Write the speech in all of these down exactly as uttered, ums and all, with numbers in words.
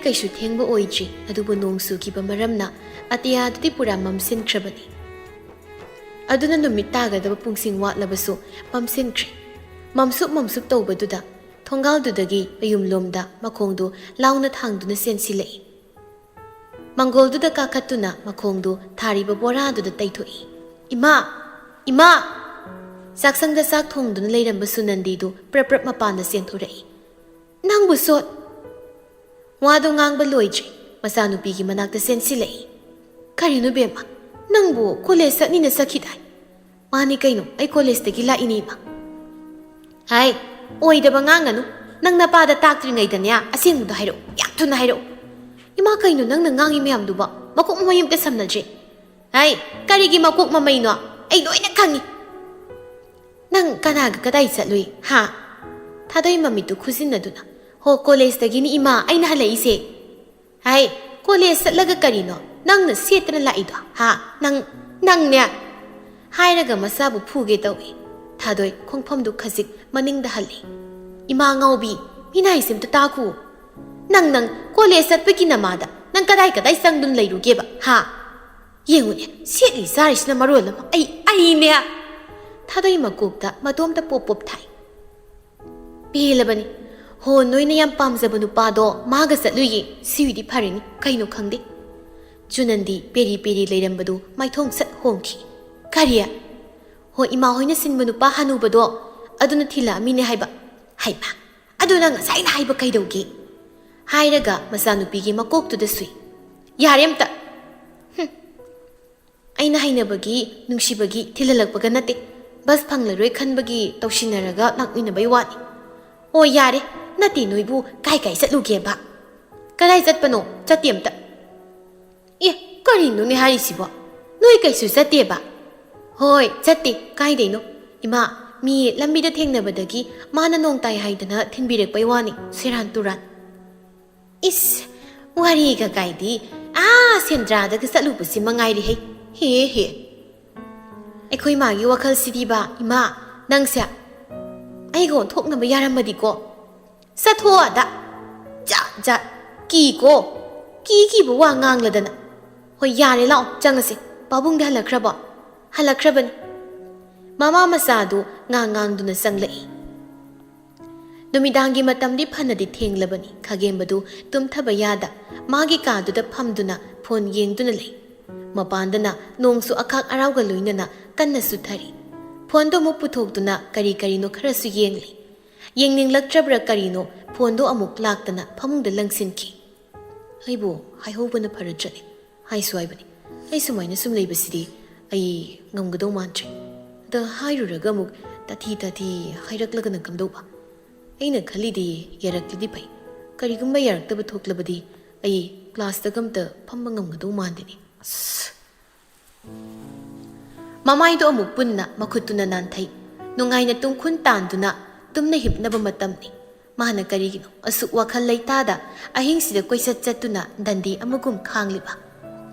ꯀꯩꯁꯨ ꯊꯦꯡꯕ ꯑꯣꯏꯗ꯭ꯔꯤ, ꯑꯗꯨꯕꯨ ꯅꯣꯡ ꯆꯨꯈꯤꯕ ꯃꯔꯝꯅ ꯑꯇꯤꯌꯥꯗꯨꯗꯤ ꯄꯨꯔꯥ ꯃꯝꯁꯤꯟꯈ꯭ꯔꯕꯅꯤ꯫ ꯑꯗꯨꯅ ꯅꯨꯃꯤꯠ ꯇꯥꯒꯗꯕ ꯄꯨꯡꯁꯤꯡ ꯋꯥꯠꯂꯕꯁꯨ ꯃꯝꯁꯤꯟꯈ꯭ꯔꯦ꯫ ꯃꯝꯁꯨꯞ ꯃꯝꯁꯨꯞ ꯇꯧꯕꯗꯨꯗ ꯊꯣꯡꯒꯥꯜꯗꯨꯗꯒꯤ ꯃꯌꯨꯝꯂꯣꯝꯗ ꯃꯈꯣꯡꯗꯨ ꯂꯥꯎꯅ ꯊꯥꯡꯗꯨꯅ ꯆꯦꯟꯁꯤꯜꯂꯛꯏ꯫ ꯃꯪꯒꯣꯜꯗꯨꯗ ꯀꯥꯈꯠꯇꯨꯅ ꯃꯈꯣꯡꯗꯨ ꯊꯥꯔꯤꯕ ꯕꯣꯔꯥꯗꯨꯗ ꯇꯩꯊꯣꯛꯏ꯫ "ꯏꯃꯥ! ꯏꯃꯥ!" ꯆꯥꯛꯁꯪꯗ ꯆꯥꯛ ꯊꯣꯡꯗꯨꯅ ꯂꯩꯔꯝꯕ ꯁꯨꯅꯟꯗꯤꯗꯨ ꯄ꯭ꯔꯞ ꯄ꯭ꯔꯞ ꯃꯄꯥꯟꯗ ꯆꯦꯟꯊꯣꯔꯛꯏ꯫ "ꯅꯪꯕꯨ ꯁꯣꯠ!" ꯋꯥꯗꯨ ꯉꯥꯡꯕ ꯂꯣꯏꯗ꯭ꯔꯤ, ꯃꯆꯥꯅꯨꯄꯤꯒꯤ ꯃꯅꯥꯛꯇ ꯆꯦꯟꯁꯤꯜꯂꯛꯏ꯫ "ꯀꯔꯤꯅꯣ ꯕꯦꯝꯃ? ꯅꯪꯕꯨ ꯀꯣꯂꯦꯖ ꯆꯠꯅꯤꯅ ꯆꯠꯈꯤꯗꯥꯏ?" "ꯃꯥꯅꯤ ꯀꯩꯅꯣ, ꯑꯩ ꯀꯣꯂꯦꯖꯇꯒꯤ ꯂꯥꯛꯏꯅꯦ, ꯏꯃꯥ꯫" "ꯍꯥꯏ, ꯑꯣꯏꯗꯕ ꯉꯥꯡꯒꯅꯨ꯫ ꯅꯪ ꯅꯄꯥꯗ ꯇꯥꯛꯇ꯭ꯔꯤꯉꯩꯗꯅꯦ, ꯑꯁꯦꯡꯕꯗꯣ ꯍꯥꯏꯔꯛꯎ, ꯌꯥꯝ ꯊꯨꯅ ꯍꯥꯏꯔꯛꯎ꯫" "ꯏꯃꯥ, ꯀꯩꯅꯣ ꯅꯪꯅ ꯉꯥꯡꯉꯤ ꯃꯌꯥꯝꯗꯨꯕꯣ? ꯃꯀꯣꯛ ꯃꯃꯩ ꯑꯝꯇ ꯁꯝꯅꯗ꯭ꯔꯦ꯫" "ꯍꯥꯏ, ꯀꯔꯤꯒꯤ ꯃꯀꯣꯛ ꯃꯃꯩꯅꯣ? ꯑꯩ ꯂꯣꯏꯅ ꯈꯪꯉꯤ꯫ ꯅꯪ ꯀꯅꯥꯒ ꯀꯗꯥꯏ ꯆꯠꯂꯨꯏ, ꯍꯥ?" ꯊꯥꯗꯣꯏ ꯃꯃꯤꯠꯇꯨ ꯈꯨꯖꯤꯟꯅꯗꯨꯅ, "ꯍꯣ, ꯀꯣꯂꯦꯖꯇꯒꯤꯅꯤ, ꯏꯃꯥ, ꯑꯩꯅ ꯍꯜꯂꯛꯏꯁꯦ꯫" "ꯍꯥꯏ, ꯀꯣꯂꯦꯖ ꯆꯠꯂꯒ ꯀꯔꯤꯅꯣ ꯅꯪꯅ ꯁꯦꯠꯇꯅ ꯂꯥꯛꯏꯗꯣ, ꯍꯥ? ꯅꯪ, ꯅꯪꯅꯦ!" ꯍꯥꯏꯔꯒ ꯃꯆꯥꯕꯨ ꯐꯨꯒꯦ ꯇꯧꯏ꯫ ꯊꯥꯗꯣꯏ ꯈꯣꯡꯐꯝꯗꯨ ꯈꯖꯤꯛ ꯃꯅꯤꯡꯗ ꯍꯜꯂꯤ꯫ "ꯏꯃꯥ ꯉꯥꯎꯕꯤ, ꯃꯤꯅ ꯍꯥꯏꯁꯦ ꯑꯝꯇ ꯇꯥꯈꯨ꯫ ꯅꯪ, ꯅꯪ ꯀꯣꯂꯦꯖ ꯆꯠꯄꯒꯤ ꯅꯃꯥꯗ ꯅꯪ ꯀꯗꯥꯏ ꯀꯗꯥꯏ ꯆꯪꯗꯨꯅ ꯂꯩꯔꯨꯒꯦꯕ, ꯍꯥ? ꯌꯦꯡꯉꯨꯅꯦ, ꯁꯦꯠꯂꯤ ꯆꯥꯔꯤꯁꯤꯅ ꯃꯔꯣꯜ ꯑꯃ꯫ ꯑꯩ, ꯑꯩꯅꯦ!" ꯊꯥꯗꯣꯏ ꯃꯀꯣꯛꯇ ꯃꯇꯣꯝꯇ ꯄꯣꯞ ꯄꯣꯞ ꯊꯥꯏ꯫ "ꯄꯦꯜꯂꯕꯅꯤ꯫ ꯍꯣ, ꯅꯣꯏꯅ ꯌꯥꯝ ꯄꯥꯝꯖꯕ ꯅꯨꯄꯥꯗꯣ ꯃꯥꯒ ꯆꯠꯂꯨꯏꯌꯦ꯫ ꯁꯤꯋꯤꯗꯤ ꯐꯔꯦꯅꯤ, ꯀꯩꯅꯣ ꯈꯪꯗꯦ꯫" ꯆꯨꯅꯟꯗꯤ ꯄꯦꯔꯤ ꯄꯦꯔꯤ ꯂꯩꯔꯝꯕꯗꯨ ꯃꯥꯏꯊꯣꯡ ꯁꯠ ꯍꯣꯡꯈꯤ꯫ "ꯀꯔꯤ? ꯍꯣ, ꯏꯃꯥ ꯍꯣꯏꯅ ꯁꯤꯟꯕ ꯅꯨꯄꯥ ꯍꯅꯨꯕꯗꯣ, ꯑꯗꯨꯅ ꯊꯤꯜꯂꯛꯑꯝꯃꯤꯅꯦ ꯍꯥꯏꯕ꯫" "ꯍꯩꯃꯥ, ꯑꯗꯨ ꯅꯪ ꯉꯁꯥꯏꯅ ꯍꯥꯏꯕ ꯀꯩꯗꯧꯒꯦ?" ꯍꯥꯏꯔꯒ ꯃꯆꯥꯅꯨꯄꯤꯒꯤ ꯃꯀꯣꯛꯇꯨꯗ ꯁꯨꯏ꯫ "ꯌꯥꯔꯦ ꯑꯝꯇ꯫ ꯍꯨꯝ꯫ ꯑꯩꯅ ꯍꯩꯅꯕꯒꯤ, ꯅꯨꯡꯁꯤꯕꯒꯤ ꯊꯤꯜꯍꯜꯂꯛꯄꯒ ꯅꯠꯇꯦ꯫ ꯕꯁ ꯐꯪꯂꯔꯣꯏ ꯈꯟꯕꯒꯤ ꯇꯧꯁꯤꯟꯅꯔꯒ ꯂꯥꯛꯃꯤꯟꯅꯕꯩ ꯋꯥꯅꯤ꯫" "ꯑꯣ, ꯌꯥꯔꯦ꯫ ꯅꯠꯇꯦ, ꯅꯣꯏꯕꯨ ꯀꯥꯏ ꯀꯥꯏ ꯆꯠꯂꯨꯒꯦꯕ? ꯀꯗꯥꯏ ꯆꯠꯄꯅꯣ? ꯆꯠꯇꯦ ꯑꯝꯇ꯫" "ꯑꯦ, ꯀꯔꯤꯅꯣꯅꯦ ꯍꯥꯏꯔꯤꯁꯤꯕꯣ? ꯅꯣꯏ ꯀꯩꯁꯨ ꯆꯠꯇꯦꯕ?" "ꯍꯣꯏ, ꯆꯠꯇꯦ꯫ ꯀꯥꯏꯗꯩꯅꯣ? ꯏꯃꯥ, ꯃꯤ ꯂꯝꯕꯤꯗ ꯊꯦꯡꯅꯕꯗꯒꯤ ꯃꯥꯅ ꯅꯣꯡ ꯇꯥꯏ ꯍꯥꯏꯗꯅ ꯊꯤꯟꯕꯤꯔꯛꯄꯩ ꯋꯥꯅꯤ, ꯁꯦꯔꯥꯟ ꯇꯨꯔꯥꯟ꯫" "ꯏꯁ, ꯋꯥꯔꯤꯒ ꯀꯥꯏꯗꯤ, ꯑꯥ ꯁꯦꯟꯗ꯭ꯔꯥꯗꯒ ꯆꯠꯂꯨꯕꯁꯤ ꯃꯉꯥꯏꯔꯦ ꯍꯦ꯫ ꯍꯦ ꯍꯦ꯫ ꯑꯩꯈꯣꯏ ꯃꯥꯒꯤ ꯋꯥꯈꯜꯁꯤꯗꯤꯕ, ꯏꯃꯥ, ꯅꯪꯁꯦ ꯑꯩꯒ ꯑꯣꯟꯊꯣꯛꯅꯕ ꯌꯥꯔꯝꯃꯗꯤꯀꯣ꯫ ꯆꯠꯊꯣꯛꯑꯗ꯫ ꯖꯥꯠ ꯖꯥꯠ꯫ "ꯀꯤꯀꯣ, ꯀꯤ ꯀꯤꯕ ꯋꯥ ꯉꯥꯡꯂꯗꯅ꯫ ꯍꯣꯏ, ꯌꯥꯔꯦ, ꯂꯥꯛꯑꯣ, ꯆꯪꯉꯁꯤ꯫ ꯄꯥꯕꯨꯡꯗꯤ ꯍꯜꯂꯛꯈ꯭ꯔꯕꯣ?" "ꯍꯜꯂꯛꯈ꯭ꯔꯕꯅꯤ꯫" ꯃꯃꯥ ꯃꯆꯥꯗꯨ ꯉꯥꯡ ꯉꯥꯡꯗꯨꯅ ꯆꯪꯂꯛꯏ꯫ ꯅꯨꯃꯤꯗꯥꯡꯒꯤ ꯃꯇꯝꯗꯤ ꯐꯅꯗꯤ ꯊꯦꯡꯂꯕꯅꯤ꯫ ꯈꯥꯒꯦꯝꯕꯗꯨ ꯇꯨꯝꯊꯕ ꯌꯥꯗ ꯃꯥꯒꯤ ꯀꯥꯗꯨꯗ ꯐꯝꯗꯨꯅ ꯐꯣꯟ ꯌꯦꯡꯗꯨꯅ ꯂꯩ꯫ ꯃꯄꯥꯟꯗꯅ ꯅꯣꯡꯁꯨ ꯑꯈꯥꯛ ꯑꯔꯥꯎꯒ ꯂꯣꯏꯅꯅ ꯀꯟꯅ ꯆꯨꯊꯔꯤ꯫ ꯐꯣꯟꯗꯨ ꯑꯃꯨꯛ ꯄꯨꯊꯣꯛꯇꯨꯅ ꯀꯔꯤ ꯀꯔꯤꯅꯣ ꯈꯔꯁꯨ ꯌꯦꯡꯂꯤ꯫ ꯌꯦꯡꯅꯤꯡꯂꯛꯇ꯭ꯔꯕ꯭ꯔꯥ ꯀꯔꯤꯅꯣ, ꯐꯣꯟꯗꯨ ꯑꯃꯨꯛ ꯂꯥꯛꯇꯅ ꯐꯃꯨꯡꯗ ꯂꯪꯁꯤꯟꯈꯤ꯫ "ꯑꯩꯕꯨ ꯍꯥꯏꯍꯧꯕꯅ ꯐꯔꯗ꯭ꯔꯅꯦ? ꯍꯥꯏꯁꯨ ꯍꯥꯏꯕꯅꯤ, ꯑꯩ ꯁꯨꯃꯥꯏꯅ ꯁꯨꯝ ꯂꯩꯕꯁꯤꯗꯤ ꯑꯩ ꯉꯝꯒꯗꯧ ꯃꯥꯟꯗ꯭ꯔꯦ꯫ ꯑꯗ ꯍꯥꯏꯔꯨꯔꯒ ꯑꯃꯨꯛ ꯇꯥꯊꯤ ꯇꯥꯊꯤ ꯍꯥꯏꯔꯛꯂꯒꯅ ꯀꯝꯗꯧꯕ? ꯑꯩꯅ ꯈꯜꯂꯤꯗꯤ ꯌꯥꯔꯛꯂꯗꯤ ꯐꯩ꯫ ꯀꯔꯤꯒꯨꯝꯕ ꯌꯥꯔꯛꯇꯕ ꯊꯣꯛꯂꯕꯗꯤ ꯑꯩ ꯀ꯭ꯂꯥꯁꯇꯒ ꯑꯝꯇ ꯐꯝꯕ ꯉꯝꯒꯗꯧ ꯃꯥꯟꯗꯦꯅꯦ꯫ ꯑꯁ!" ꯃꯃꯥꯏꯗꯣ ꯑꯃꯨꯛ ꯄꯨꯟꯅ ꯃꯈꯨꯠꯇꯨꯅ ꯅꯥꯟꯊꯩ꯫ ꯅꯨꯡꯉꯥꯏꯅ ꯇꯨꯡꯈꯨꯟ ꯇꯥꯟꯗꯨꯅ ꯇꯨꯝꯅ ꯍꯤꯞꯅꯕ ꯃꯇꯝꯅꯤ꯫ ꯃꯥꯅ ꯀꯔꯤꯒꯤꯅꯣ ꯑꯁꯨꯛ ꯋꯥꯈꯜ ꯂꯩꯇꯥꯗ ꯑꯍꯤꯡꯁꯤꯗ ꯀꯣꯏꯆꯠ ꯆꯠꯇꯨꯅ ꯗꯟꯗꯤ ꯑꯃꯒꯨꯝ ꯈꯥꯡꯂꯤꯕ?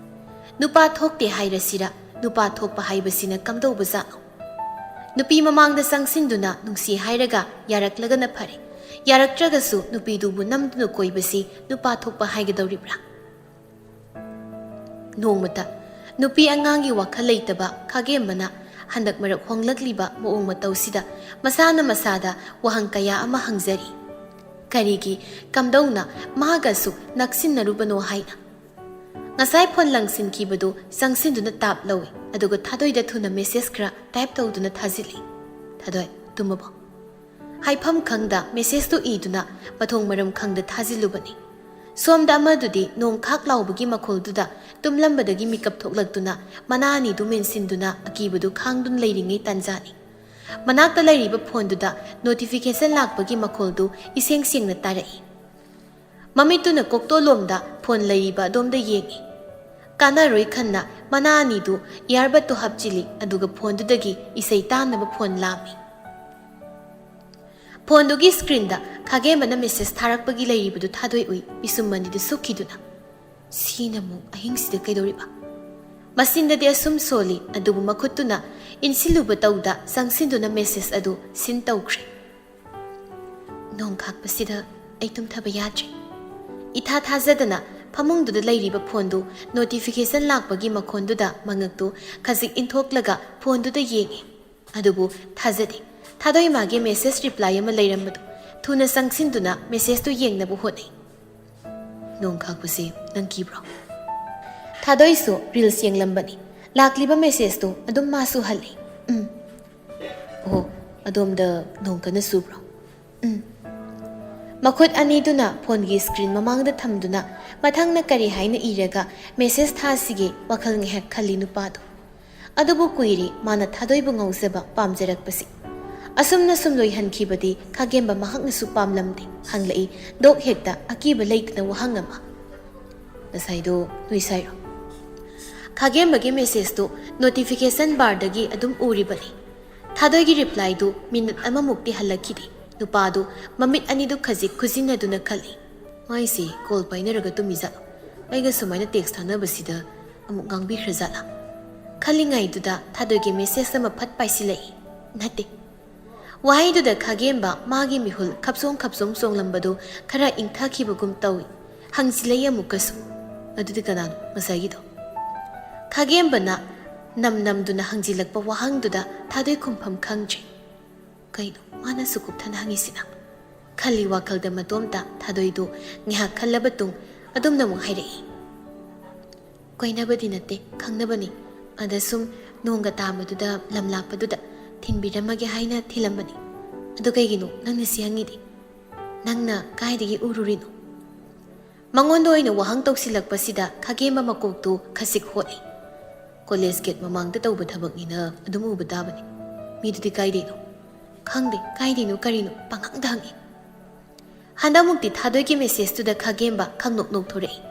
ꯅꯨꯄꯥ ꯊꯣꯛꯇꯦ ꯍꯥꯏꯔꯁꯤꯔ? ꯅꯨꯄꯥ ꯊꯣꯛꯄ ꯍꯥꯏꯕꯁꯤꯅ ꯀꯝꯗꯧꯕꯖꯥꯠꯅꯣ? ꯅꯨꯄꯤ ꯃꯃꯥꯡꯗ ꯆꯪꯁꯤꯟꯗꯨꯅ ꯅꯨꯡꯁꯤ ꯍꯥꯏꯔꯒ ꯌꯥꯔꯛꯂꯒꯅ ꯐꯔꯦ꯫ ꯌꯥꯔꯛꯇ꯭ꯔꯒꯁꯨ ꯅꯨꯄꯤꯗꯨꯕꯨ ꯅꯝꯗꯨꯅ ꯀꯣꯏꯕꯁꯤ ꯅꯨꯄꯥ ꯊꯣꯛꯄ ꯍꯥꯏꯒꯗꯧꯔꯤꯕ꯭ꯔꯥ? ꯅꯣꯡꯃꯇ ꯅꯨꯄꯤ ꯑꯉꯥꯡꯒꯤ ꯋꯥꯈꯜ ꯂꯩꯇꯕ ꯈꯥꯒꯦꯝꯕꯅ ꯍꯟꯗꯛ ꯃꯔꯛ ꯍꯣꯡꯂꯛꯂꯤꯕ ꯃꯑꯣꯡ ꯃꯇꯧꯁꯤꯗ ꯃꯁꯥꯅ ꯃꯁꯥꯗ ꯋꯥꯍꯪ ꯀꯌꯥ ꯑꯃ ꯍꯪꯖꯔꯤ꯫ ꯀꯔꯤꯒꯤ, ꯀꯝꯗꯧꯅ ꯃꯥꯒꯁꯨ ꯅꯛꯁꯤꯟꯅꯔꯨꯕꯅꯣ ꯍꯥꯏꯅ? ꯉꯁꯥꯏ ꯐꯣꯟ ꯂꯪꯁꯤꯟꯈꯤꯕꯗꯨ ꯆꯪꯁꯤꯟꯗꯨꯅ ꯇꯥꯞ ꯂꯧꯏ, ꯑꯗꯨꯒ ꯊꯥꯗꯣꯏꯗ ꯊꯨꯅ ꯃꯦꯁꯦꯖ ꯈꯔ ꯇꯥꯏꯞ ꯇꯧꯗꯨꯅ ꯊꯥꯖꯤꯜꯂꯤ꯫ "ꯊꯥꯗꯣꯏ, ꯇꯨꯝꯃꯕꯣ?" ꯍꯥꯏꯐꯝ ꯈꯪꯗ ꯃꯦꯁꯦꯖꯇꯨ ꯏꯗꯨꯅ ꯃꯊꯣꯡ ꯃꯔꯝ ꯈꯪꯗ ꯊꯥꯖꯤꯜꯂꯨꯕꯅꯤ꯫ ꯁꯣꯝꯗ ꯑꯃꯗꯨꯗꯤ ꯅꯣꯡ ꯈꯥꯛ ꯂꯥꯎꯕꯒꯤ ꯃꯈꯣꯜꯗꯨꯗ ꯇꯨꯝꯂꯝꯕꯗꯒꯤ ꯃꯤꯀꯞ ꯊꯣꯛꯂꯛꯇꯨꯅ ꯃꯅꯥ ꯑꯅꯤꯗꯨ ꯃꯦꯟꯁꯤꯟꯗꯨꯅ ꯑꯀꯤꯕꯗꯨ ꯈꯥꯡꯗꯨꯅ ꯂꯩꯔꯤꯉꯩ ꯇꯥꯟꯖꯥꯅꯤ꯫ ꯃꯅꯥꯛꯇ ꯂꯩꯔꯤꯕ ꯐꯣꯟꯗꯨꯗ ꯅꯣꯇꯤꯐꯤꯀꯦꯁꯟ ꯂꯥꯛꯄꯒꯤ ꯃꯈꯣꯜꯗꯨ ꯏꯁꯦꯡ ꯁꯦꯡꯅ ꯇꯥꯔꯛꯏ꯫ ꯃꯃꯤꯠꯇꯨꯅ ꯀꯣꯛꯇꯣꯂꯣꯝꯗ ꯐꯣꯟ ꯂꯩꯔꯤꯕ ꯑꯗꯣꯝꯗ ꯌꯦꯡꯏ꯫ ꯀꯥꯟꯅꯔꯣꯏ ꯈꯟꯅ ꯃꯅꯥ ꯑꯅꯤꯗꯨ ꯏꯌꯥꯔꯕꯠꯇꯨ ꯍꯥꯞꯆꯤꯜꯂꯤ, ꯑꯗꯨꯒ ꯐꯣꯟꯗꯨꯗꯒꯤ ꯏꯁꯩ ꯇꯥꯅꯕ ꯐꯣꯟ ꯂꯥꯝꯃꯤ꯫ ꯐꯣꯟꯗꯨꯒꯤ ꯁ꯭ꯀ꯭ꯔꯤꯟꯗ ꯈꯥꯒꯦꯝꯕꯅ ꯃꯦꯁꯦꯖ ꯊꯥꯔꯛꯄꯒꯤ ꯂꯩꯔꯤꯕꯗꯨ ꯊꯥꯗꯣꯏ ꯎꯏ, ꯄꯤꯁꯨꯝ ꯑꯅꯤꯗꯨ ꯁꯨꯛꯈꯤꯗꯨꯅ꯫ "ꯁꯤꯅ ꯑꯃꯨꯛ ꯑꯍꯤꯡꯁꯤꯗ ꯀꯩꯗꯧꯔꯤꯕ?" ꯃꯆꯤꯟꯗꯗꯤ ꯑꯁꯨꯝ ꯁꯣꯜꯂꯤ, ꯑꯗꯨꯕꯨ ꯃꯈꯨꯠꯇꯨꯅ ꯏꯟꯁꯤꯜꯂꯨꯕ ꯇꯧꯗ ꯆꯪꯁꯤꯟꯗꯨꯅ ꯃꯦꯁꯦꯖ ꯑꯗꯨ ꯁꯤꯟ ꯇꯧꯈ꯭ꯔꯦ꯫ "ꯅꯣꯡ ꯈꯥꯛꯄꯁꯤꯗ ꯑꯩ ꯇꯨꯝꯊꯕ ꯌꯥꯗ꯭ꯔꯦ꯫ ꯏꯊꯥ ꯊꯥꯖꯗꯅ ꯐꯃꯨꯡꯗꯨꯗ ꯂꯩꯔꯤꯕ ꯐꯣꯟꯗꯨ ꯅꯣꯇꯤꯐꯤꯀꯦꯁꯟ ꯂꯥꯛꯄꯒꯤ ꯃꯈꯣꯟꯗꯨꯗ ꯃꯉꯛꯇꯨ ꯈꯖꯤꯛ ꯏꯟꯊꯣꯛꯂꯒ ꯐꯣꯟꯗꯨꯗ ꯌꯦꯡꯉꯤ꯫ ꯑꯗꯨꯕꯨ ꯊꯥꯖꯗꯦ꯫ ꯊꯥꯗꯣꯏꯃꯥꯒꯤ ꯃꯦꯁꯦꯖ ꯔꯤꯄ꯭ꯂꯥꯏ ꯑꯃ ꯂꯩꯔꯝꯕꯗꯨ ꯊꯨꯅ ꯆꯪꯁꯤꯟꯗꯨꯅ ꯃꯦꯁꯦꯖꯇꯨ ꯌꯦꯡꯅꯕ ꯍꯣꯠꯅꯩ꯫ "ꯅꯣꯡ ꯈꯥꯛꯄꯁꯦ ꯅꯪ ꯀꯤꯕ꯭ꯔꯣ?" ꯊꯥꯗꯣꯏꯁꯨ ꯔꯤꯜꯁ ꯌꯦꯡꯂꯝꯕꯅꯤ꯫ ꯂꯥꯛꯂꯤꯕ ꯃꯦꯁꯦꯖꯇꯨ ꯑꯗꯨꯝ ꯃꯥꯁꯨ ꯍꯜꯂꯤ꯫ "ꯎꯝ꯫ ꯑꯣ, ꯑꯗꯣꯝꯗ ꯅꯣꯡ ꯀꯟꯅ ꯆꯨꯕ꯭ꯔꯣ?" "ꯎꯝ꯫" ꯃꯈꯨꯠ ꯑꯅꯤꯗꯨꯅ ꯐꯣꯟꯒꯤ ꯁ꯭ꯀ꯭ꯔꯤꯟ ꯃꯃꯥꯡꯗ ꯊꯝꯗꯨꯅ ꯃꯊꯪꯅ ꯀꯔꯤ ꯍꯥꯏꯅ ꯏꯔꯒ ꯃꯦꯁꯦꯖ ꯊꯥꯁꯤꯒꯦ ꯋꯥꯈꯜ ꯉꯥꯏꯍꯥꯛ ꯈꯜꯂꯤ ꯅꯨꯄꯥꯗꯨ꯫ ꯑꯗꯨꯕꯨ ꯀꯨꯏꯔꯦ ꯃꯥꯅ ꯊꯥꯗꯣꯏꯕꯨ ꯉꯥꯎꯖꯕ ꯄꯥꯝꯖꯔꯛꯄꯁꯤ꯫ ꯑꯁꯨꯝꯅ ꯁꯨꯝ ꯂꯣꯏꯍꯟꯈꯤꯕꯗꯤ ꯈꯥꯒꯦꯝꯕ ꯃꯍꯥꯛꯅꯁꯨ ꯄꯥꯝꯂꯝꯗꯦ꯫ ꯍꯪꯂꯛꯏ ꯗꯣꯛ ꯍꯦꯛꯇ ꯑꯀꯤꯕ ꯂꯩꯇꯅ ꯋꯥꯍꯪ ꯑꯃ꯫ "ꯉꯁꯥꯏꯗꯣ ꯅꯣꯏ ꯁꯥꯏꯔꯣ?" ꯈꯥꯒꯦꯝꯕꯒꯤ ꯃꯦꯁꯦꯖꯇꯨ ꯅꯣꯇꯤꯐꯤꯀꯦꯁꯟ ꯕꯥꯔꯗꯒꯤ ꯑꯗꯨꯝ ꯎꯔꯤꯕꯅꯤ꯫ ꯊꯥꯗꯣꯏꯒꯤ ꯔꯤꯄ꯭ꯂꯥꯏꯗꯨ ꯃꯤꯅꯤꯠ ꯑꯃꯃꯨꯛꯇꯤ ꯍꯜꯂꯛꯈꯤꯗꯦ꯫ ꯅꯨꯄꯥꯗꯨ ꯃꯃꯤꯠ ꯑꯅꯤꯗꯨ ꯈꯖꯤꯛ ꯈꯨꯖꯤꯟꯅꯗꯨꯅ ꯈꯜꯂꯤ꯫ "ꯃꯥꯏꯁꯦ ꯀꯣꯜ ꯄꯥꯏꯅꯔꯒ ꯇꯨꯝꯃꯤꯖꯥꯠꯂꯣ? ꯑꯩꯒ ꯁꯨꯃꯥꯏꯅ ꯇꯦꯛꯁ ꯊꯥꯅꯕꯁꯤꯗ ꯑꯃꯨꯛ ꯉꯥꯡꯕꯤꯈ꯭ꯔꯖꯥꯠꯂꯥ?" ꯈꯜꯂꯤꯉꯩꯗꯨꯗ ꯊꯥꯗꯣꯏꯒꯤ ꯃꯦꯁꯦꯖ ꯑꯃ ꯐꯠ ꯄꯥꯏꯁꯤꯜꯂꯛꯏ꯫ ꯅꯠꯇꯦ꯫ ꯋꯥꯍꯩꯗꯨꯗ ꯈꯥꯒꯦꯝꯕ ꯃꯥꯒꯤ ꯃꯤꯍꯨꯜ ꯈꯞꯆꯣꯡ ꯈꯞꯆꯣꯡ ꯆꯣꯡꯂꯝꯕꯗꯨ ꯈꯔ ꯏꯪꯊꯈꯤꯕꯒꯨꯝ ꯇꯧꯏ꯫ ꯍꯪꯖꯤꯜꯂꯛꯏ ꯑꯃꯨꯛꯀꯁꯨ꯫ "ꯑꯗꯨꯗꯤ ꯀꯅꯥꯅꯣ ꯉꯁꯥꯏꯒꯤꯗꯣ?" ꯈꯥꯒꯦꯝꯕꯅ ꯅꯝ ꯅꯝꯗꯨꯅ ꯍꯪꯖꯤꯜꯂꯛꯄ ꯋꯥꯍꯪꯗꯨꯗ ꯊꯥꯗꯣꯏ ꯈꯨꯝꯐꯝ ꯈꯪꯗ꯭ꯔꯦ꯫ "ꯀꯩꯅꯣ ꯃꯥꯅ ꯁꯨꯛ ꯀꯨꯞꯊꯅ ꯍꯪꯉꯤꯁꯤꯅ?" ꯈꯜꯂꯤ ꯋꯥꯈꯜꯗ ꯃꯇꯣꯝꯇ꯫ ꯊꯥꯗꯣꯏꯗꯨ ꯉꯥꯏꯍꯥꯛ ꯈꯜꯂꯕ ꯇꯨꯡ ꯑꯗꯨꯝꯅ ꯑꯃꯨꯛ ꯍꯥꯏꯔꯛꯏ꯫ "ꯀꯣꯏꯅꯕꯗꯤ ꯅꯠꯇꯦ, ꯈꯪꯅꯕꯅꯤ꯫ ꯑꯗ ꯁꯨꯝ ꯅꯣꯡꯒ ꯇꯥꯕꯗꯨꯗ ꯂꯝ ꯂꯥꯞꯄꯗꯨꯗ ꯊꯤꯟꯕꯤꯔꯝꯃꯒꯦ ꯍꯥꯏꯅ ꯊꯤꯜꯂꯝꯕꯅꯤ꯫ ꯑꯗꯨ ꯀꯩꯒꯤꯅꯣ ꯅꯪꯅ ꯁꯤ ꯍꯪꯉꯤꯗꯤ? ꯅꯪꯅ ꯀꯥꯏꯗꯒꯤ ꯎꯔꯨꯔꯤꯅꯣ?" ꯃꯉꯣꯟꯗ ꯑꯣꯏꯅ ꯋꯥꯍꯪ ꯇꯧꯁꯤꯜꯂꯛꯄꯁꯤꯗ ꯈꯥꯒꯦꯝꯕ ꯃꯀꯣꯛꯇꯨ ꯈꯖꯤꯛ ꯍꯣꯠꯂꯤ꯫ "ꯀꯣꯂꯦꯖ ꯒꯦꯠ ꯃꯃꯥꯡꯗ ꯇꯧꯕ ꯊꯕꯛꯅꯤꯅ ꯑꯗꯨꯝ ꯎꯕ ꯇꯥꯕꯅꯤ꯫ ꯃꯤꯗꯨꯗꯤ ꯀꯥꯏꯗꯩꯅꯣ?" "ꯈꯪꯗꯦ, ꯀꯥꯏꯗꯩꯅꯣ ꯀꯔꯤꯅꯣ ꯄꯪꯍꯪꯗ ꯍꯪꯉꯤ꯫" ꯍꯟꯗꯛꯃꯨꯛꯇꯤ ꯊꯥꯗꯣꯏꯒꯤ ꯃꯦꯁꯦꯖꯇꯨꯗ ꯈꯥꯒꯦꯝꯕ ꯈꯪꯅꯣꯛ ꯅꯣꯛꯊꯣꯔꯛꯏ꯫